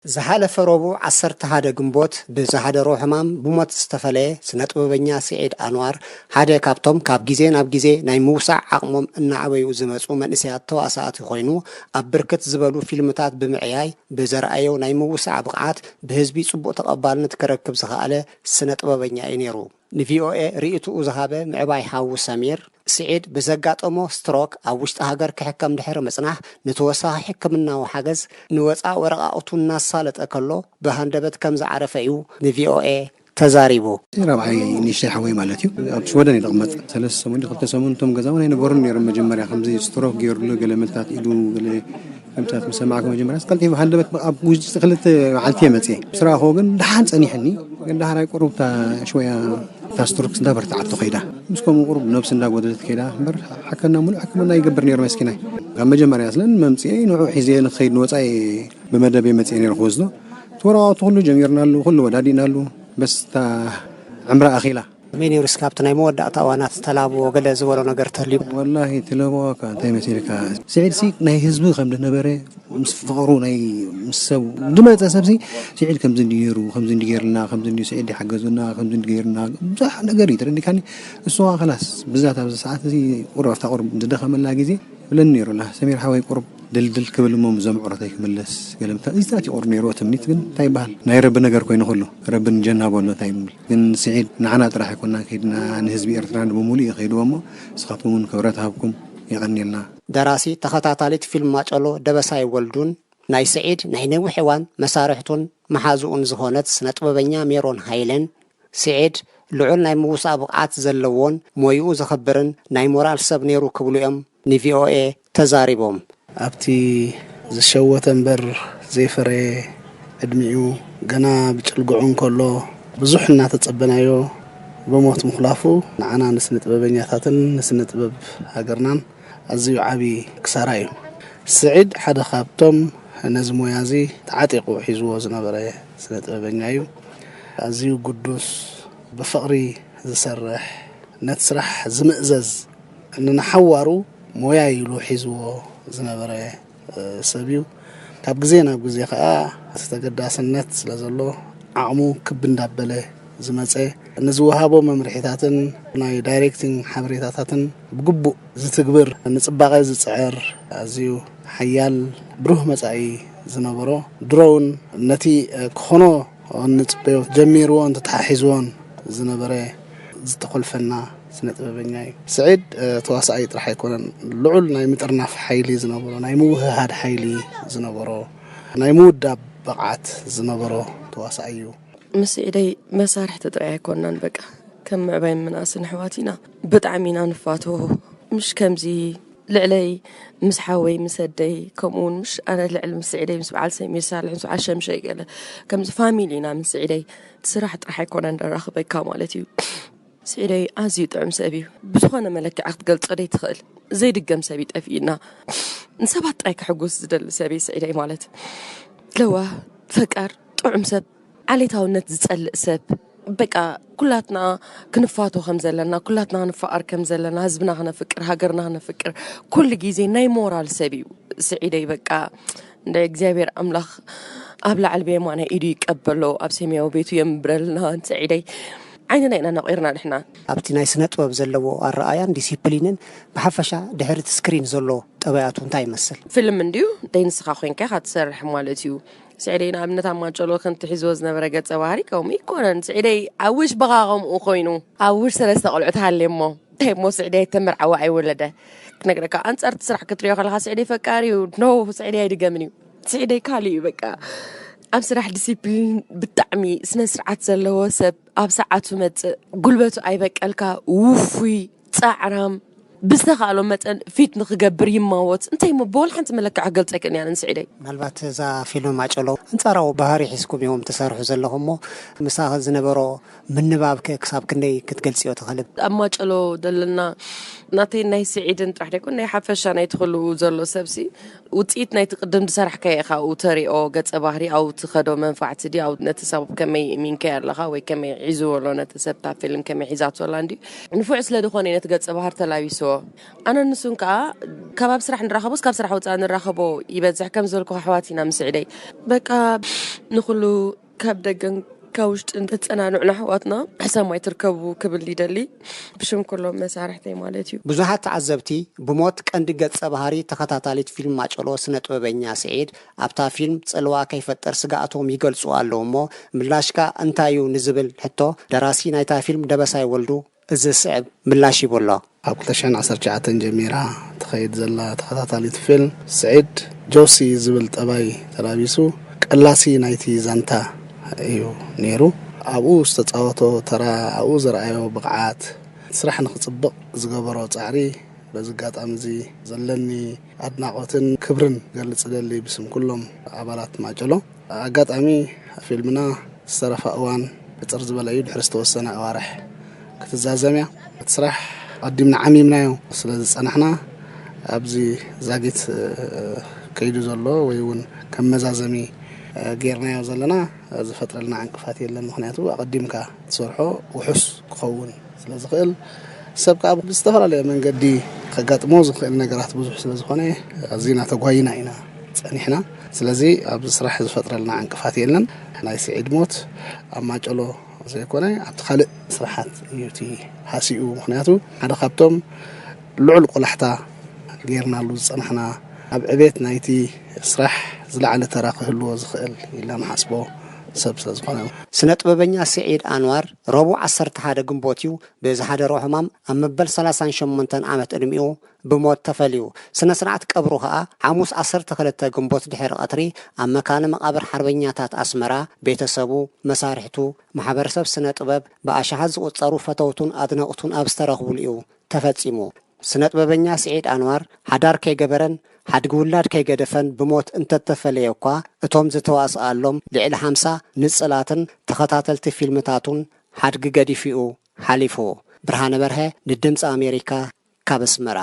ዝሓለፈ ረቡዕ ዓሰርተ ሓደ ግንቦት ብዝሓደሮ ሕማም ብሞት ዝተፈለየ ስነ ጥበበኛ ስዒድ ኣንዋር ሓደ ካብቶም ካብ ግዜ ናብ ግዜ ናይ ምውሳዕ ዓቕሞም እናዓበዩ ዝመፁ መንእሰያት ተዋሳእቲ ኮይኑ ኣብ ብርክት ዝበሉ ፊልምታት ብምዕያይ ብዘርኣዮ ናይ ምውሳዕ ብቕዓት ብህዝቢ ፅቡቕ ተቐባልነት ክረክብ ዝኸኣለ ስነ ጥበበኛ እዩ ነይሩ። ንቪኦኤ ርእይትኡ ዝሃበ ምዕባይ ሓዉ ሰሚር፣ ስዒድ ብዘጋጠሞ ስትሮክ ኣብ ውሽጢ ሃገር ክሕከም ድሕሪ ምጽናሕ፣ ንተወሳኺ ሕክምናዊ ሓገዝ ንወጻእ ወረቓቕቱ እናሳለጠ ከሎ ብሃንደበት ከም ዝዓረፈ እዩ ንቪኦኤ ተዛሪቡ። ራብዓይ ንእሽተይ ሓወይ ማለት እዩ። ኣብ ሽወደን እዩ ዝቕመጥ። ሰለስተ ሰሙን፣ ክልተ ሰሙን እቶም ገዛ እውን ኣይነበሩን ነይሮም። መጀመርያ ከምዚ ስትሮክ ገይሩሉ፣ ገለ መልታት ኢዱ፣ ገለ ከምታት ምስ ሰማዕኩ፣ መጀመርያ ቀልጢፈ ሃንደበት ኣብ ውሽጢ ክልተ መዓልቲ እየ መፅየ። ስራኹ ግን ደሓን ጸኒሕኒ። ግን ዳሕራይ ቁሩብ እታ ሽወያ እታ ስትሮክ እንዳበርትዓቶ ከይዳ። ምስ ከምኡ ቁሩብ ነብሲ እንዳጎደለት ከይዳ እምበር፣ ሓከና ሙሉእ ሕክምና ይገብር ነይሩ መስኪናይ። ካብ መጀመርያ ስለን መምፅኤ ንዑ ሒዘ ንኸይድ ንወፃኢ ብመደብ እየ መፅኤ ነይረ ክወስዶ። እቲ ወረቓቕቲ ኩሉ ጀሚርናሉ፣ ኩሉ ወዳዲእናሉ። በስ እታ ዕምራ ኣኺላ። መን ነይሩ እስካብቲ ናይ መወዳእታ እዋናት ዝተላብዎ ገለ ዝበሎ ነገር ተልዩ? ወላሂ ትለብወካ እንታይ መሲልካ? ስዒድ ሲ ናይ ህዝቢ ከም ዝነበረ፣ ምስ ፍቕሩ ናይ ምስ ሰብ ዝመፀ ሰብ ሲ ስዒድ ከምዚ እንዲ ነይሩ፣ ከምዚ እንዲ ገይርልና፣ ከምዚ እንዲ ስዒድ ይሓገዙና፣ ከምዚ እንዲ ገይርና፣ ብዙሕ ነገር እዩ ተረዲካኒ። እሱ ኸዓ ኸላስ ብዛት ኣብዚ ሰዓት እዚ ቁሩብ ኣብታ ቁሩብ ዝደኸመላ ግዜ ብለኒ ነይሩ፣ ላ ሰሚር ሓወይ ቁሩብ ድልድል ክብል እሞ፣ ምዞም ዕሮተይ ክምለስ ገለ ምታ-፣ እዚታት ይቆር ነይሩ። ትምኒት ግን እንታይ ይበሃል? ናይ ረቢ ነገር ኮይኑ ኩሉ። ረቢ ንጀና በሎ እንታይ ይብል? ግን ስዒድ ንዓና ጥራሕ ኣይኮና ከይድና፣ ንህዝቢ ኤርትራ ብሙሉእ እዩ ከይድዎ እሞ፣ ንስኻትኩም እውን ክብረት ሃብኩም። የቐንየልና። ደራሲ ተኸታታሊት ፊልም ማጨሎ ደበሳይ ወልዱን ናይ ስዒድ ናይ ነዊሕ እዋን መሳርሕቱን መሓዝኡን ዝኾነት ስነ ጥበበኛ ሜሮን ሃይለን፣ ስዒድ ልዑል ናይ ምውሳእ ብቕዓት ዘለዎን ሞይኡ ዘኽብርን ናይ ሞራል ሰብ ነይሩ ክብሉ እዮም ንቪኦኤ ተዛሪቦም። ኣብቲ ዝሸወተ እምበር ዘይፈረየ ዕድሚኡ፣ ገና ብጭልግዑ እንከሎ ብዙሕ እናተጸበናዮ ብሞት ምኹላፉ፣ ንዓና ንስነ ጥበበኛታትን ንስነ ጥበብ ሃገርናን ኣዝዩ ዓቢ ክሳራ እዩ። ስዒድ ሓደ ካብቶም ነዚ ሞያ እዚ ተዓጢቑ ሒዝዎ ዝነበረ ስነ ጥበበኛ እዩ። ኣዝዩ ግዱስ፣ ብፍቕሪ ዝሰርሕ፣ ነቲ ስራሕ ዝምእዘዝ፣ ንሓዋሩ ሞያ ኢሉ ሒዝዎ ዝነበረ፣ እ፣ ሰብ እዩ። ካብ ግዜ ናብ ግዜ ኸኣ እቲ ተገዳስነት ስለ ዘሎ፣ ዓቕሙ ክብ እንዳበለ ዝመጸ፣ ንዝወሃቦ መምርሒታትን ናይ ዳይሬክቲንግ ሓበሬታታትን ብግቡእ ዝትግብር፣ ንጽባቐ ዝጽዕር፣ ኣዝዩ ሓያል ብሩህ መጻኢ ዝነበሮ፣ ድሮ እውን ነቲ፣ እ፣ ክኾኖ እንጽበዮ ጀሚርዎ እንተተሓሒዝዎን ዝነበረ ዝተኾልፈና ስነ ጥበበኛ እዩ። ስዒድ፣ እ፣ ተዋሳኣይ ጥራሕ ኣይኮነን፣ ልዑል ናይ ምጥርናፍ ሓይሊ ዝነበሮ፣ ናይ ምውህሃድ ሓይሊ ዝነበሮ፣ ናይ ምውዳብ ብቕዓት ዝነበሮ ተዋሳኣይ እዩ። ምስ ስዒደይ መሳርሕቲ ጥራይ ኣይኮናን፣ በቃ ከም ምዕባይ ምናስን ኣሕዋት ኢና። ብጣዕሚ ኢና ንፋትዎ። ምሽ ከምዚ ልዕለይ ምስ ሓወይ ምስ ኣደይ፣ ከምኡ እውን ምሽ ኣነ ልዕሊ ምስ ስዒደይ ምስ በዓል ሰሚር ሳልሕ ምስ በዓል ሸምሸይ ገለ ከምዚ ፋሚሊ ኢና። ምስ ስዒደይ እቲ ስራሕ ጥራሕ ኣይኮነን ደራኽበካ ማለት እዩ። ስዒደይ ኣዝዩ ጥዑም ሰብ እዩ። ብዝኾነ መለክዒ ክትገልጾ ደይትኽእል። ዘይድገም ሰብ እዩ ጠፊእና። ንሰባት ጥራይ ከሕጉስ ዝደሊ ሰብ እዩ ስዒደይ ማለት። ለዋህ፣ ፈቃር፣ ጥዑም ሰብ፣ ዓሌታውነት ዝጸልእ ሰብ። በቃ ኩላትና ክንፋቶ ከም ዘለና፣ ኩላትና ክንፈኣር ከም ዘለና፣ ህዝብና ክነፍቅር፣ ሃገርና ክነፍቅር፣ ኩሉ ግዜ ናይ ሞራል ሰብ እዩ ስዒደይ። በቃ እንደ እግዚኣብሔር ኣምላኽ ኣብ ላዕሊ ብየማናይ ኢዱ ይቀበሎ፣ ኣብ ሰማያዊ ቤቱ የንብረልና ስዒደይ። ዓይንና ኢና ነቒርና ንሕና። ኣብቲ ናይ ስነ ጥበብ ዘለዎ ኣረኣያን ዲሲፕሊንን ብሓፈሻ ድሕሪ እቲ ስክሪን ዘሎ ጠባያቱ እንታይ ይመስል? ፊልም እንድዩ ደይ ንስኻ ኮይንካ ኢኻ ትሰርሕ ማለት እዩ። ስዒደይ ንኣብነት ኣብ ማጨሎ ከምቲ ሒዝዎ ዝነበረ ገጸ ባህሪ ከምኡ ይኮነን። ስዒደይ ኣብ ውሽ በኻ ከምኡ ኮይኑ፣ ኣብ ውሽ ሰለስተ ቆልዑ ትሃልየ እሞ፣ እንታይ እሞ ስዒደይ ተመርዓወ ኣይወለደ። ክነግረካ ኣንጻር እቲ ስራሕ ክትሪኦ ከለኻ ስዒደይ ፈቃሪ እዩ። ኖ፣ ስዒደይ ኣይድገምን እዩ። ስዒደይ ካልእ እዩ በቃ። ኣብ ስራሕ ዲሲፕሊን ብጣዕሚ ስነ ስርዓት ዘለዎ ሰብ፣ ኣብ ሰዓቱ መጽእ፣ ጉልበቱ ኣይበቀልካ፣ ውፉይ፣ ጻዕራም፣ ብዝተኻእሎ መጠን ፊት ንኽገብር ይማወት። እንታይ እሞ ብወላ ሓንቲ መለክዒ ክገልጸ ኣይክእልን እያ ንስዒደይ። ምናልባት እዛ ፊልም ማጨሎ ኣንጻራዊ ባህሪ ሒዝኩም እዮም ትሰርሑ ዘለኹም እሞ፣ ምሳኺ ዝነበሮ ምንባብ ከ ክሳብ ክንደይ ክትገልጽዮ ትኽእሊ? ኣብ ማጨሎ ዘለና ናተይ ናይ ስዒድን ጥራሕ ደይኮን ናይ ሓፈሻ ናይቲ ኩሉ ዘሎ ሰብሲ ውጽኢት ናይቲ ቅድም ዝሰራሕካዮ ኢኻ ኣብኡ ተሪኦ፣ ገጸ ባህሪ ኣብኡ ትኸዶ መንፋዕቲ ድዩ፣ ኣብ ነቲ ሰብ ከመይ እሚንካዮ ኣለኻ ወይ ከመይ ሒዝዎ ኣሎ ነቲ ሰብ እታ ፊልም ከመይ ሒዛቶ ኣላ እንድዩ ንፉዕ ስለ ዝኾነ እዩ ነቲ ገጸ ባህሪ ተላቢስዎ። ኣነ ንሱን ከዓ ካብ ኣብ ስራሕ ንራኸቦስ ካብ ስራሕ ወፃኢ ንራኸቦ ይበዝሕ። ከም ዝበልኩ ኣሕዋት ኢና ምስ ስዒደይ። በቃ ንኹሉ ካብ ደገን ካብ ውሽጥን ተፀናንዑና ኣሕዋትና ሕሰም ኣይትርከቡ ክብል ይደሊ፣ ብሽም ኩሎም መሳርሕተይ ማለት እዩ። ብዙሓት ተዓዘብቲ ብሞት ቀንዲ ገጸ ባህሪ ተኸታታሊት ፊልም ማጨሎ ስነ ጥበበኛ ስዒድ ኣብታ ፊልም ጽልዋ ከይፈጥር ስግኣቶም ይገልጹ ኣለዉ። እሞ ምላሽካ እንታይ እዩ ንዝብል ሕቶ ደራሲ ናይታ ፊልም ደበሳይ ወልዱ እዚ ዝስዕብ ምላሽ ይብሎ። ካብ ክልተ ሽሕን ዓሰርተ ትሽዓተን ጀሚራ ትኸይድ ዘላ ተኸታታሊት ፊልም፣ ስዒድ ጆሲ ዝብል ጠባይ ተላቢሱ ቀላሲ ናይቲ ዛንታ እዩ ነይሩ። ኣብኡ ዝተጻወቶ ተራ፣ ኣብኡ ዘርኣዮ ብቕዓት፣ ስራሕ ንኽጽብቕ ዝገበሮ ጻዕሪ፣ በዚ ኣጋጣሚ እዚ ዘለኒ ኣድናቖትን ክብርን ገልጽ እደሊ ብስም ኩሎም ኣባላት ማጨሎ። ኣጋጣሚ ፊልምና ዝተረፋ እዋን ሕጽር ዝበለ እዩ፣ ድሕሪ ዝተወሰነ ኣዋርሕ ክትዛዘም እያ። እቲ ስራሕ ኣቐዲምና ዓሚምናዮ ስለ ዝጸናሕና፣ ኣብዚ ዛጊት እ፣ ከይዱ ዘሎ ወይ እውን ከም መዛዘሚ እ፣ ጌርናዮ ዘለና ዝፈጥረልና ዕንቅፋት የለን። ምኽንያቱ ኣቐዲምካ ትሰርሖ ውሑስ ክኸውን ስለ ዝኽእል፣ ሰብ ከዓ ብዝተፈላለየ መንገዲ ከጋጥሞ ዝኽእል ነገራት ብዙሕ ስለ ዝኾነ፣ ኣዚና ተጓይና ኢና ጸኒሕና። ስለዚ ኣብዚ ስራሕ ዝፈጥረልና ዕንቅፋት የለን። ናይ ስዒድ ሞት ኣብ ማጨሎ ዘይኮነ ኣብቲ ካልእ ስራሓት እዩ እቲ ሃሲኡ። ምኽንያቱ ሓደ ካብቶም ልዑል ቆላሕታ ጌርናሉ ዝጸናሕና፣ ኣብ ዕቤት ናይቲ ስራሕ ዝለዓለ ተራ ክህልዎ ዝኽእል ኢልና ንሓስቦ ሰብ ስለ ዝኾነ። ስነ ጥበበኛ ስዒድ ኣንዋር ረቡዕ ዓሰርተ ሓደ ግንቦት እዩ ብዝሓደሮ ሕማም ኣብ መበል ሰላሳን ሸሞንተን ዓመት ዕድሚኡ ብሞት ተፈልዩ። ስነ ስርዓት ቀብሩ ኸኣ ሓሙስ ዓሰርተ ክልተ ግንቦት ድሕሪ ቀትሪ ኣብ መካነ መቓብር ሓርበኛታት ኣስመራ ቤተሰቡ፣ መሳርሕቱ፣ ማሕበረሰብ ስነ ጥበብ፣ ብኣሽሓት ዝቑጸሩ ፈተውቱን ኣድነቕቱን ኣብ ዝተረኽቡሉ እዩ ተፈጺሙ። ስነ ጥበበኛ ስዒድ ኣንዋር ሓዳር ከይገበረን ሓድጊ ውላድ ከይገደፈን ብሞት እንተተፈለየ እኳ፣ እቶም ዝተዋስኣሎም ልዕሊ ሓምሳ ንጽላትን ተኸታተልቲ ፊልምታቱን ሓድጊ ገዲፉ እዩ ሓሊፉ። ብርሃነ በርሀ ንድምፂ ኣሜሪካ ካብ ኣስመራ።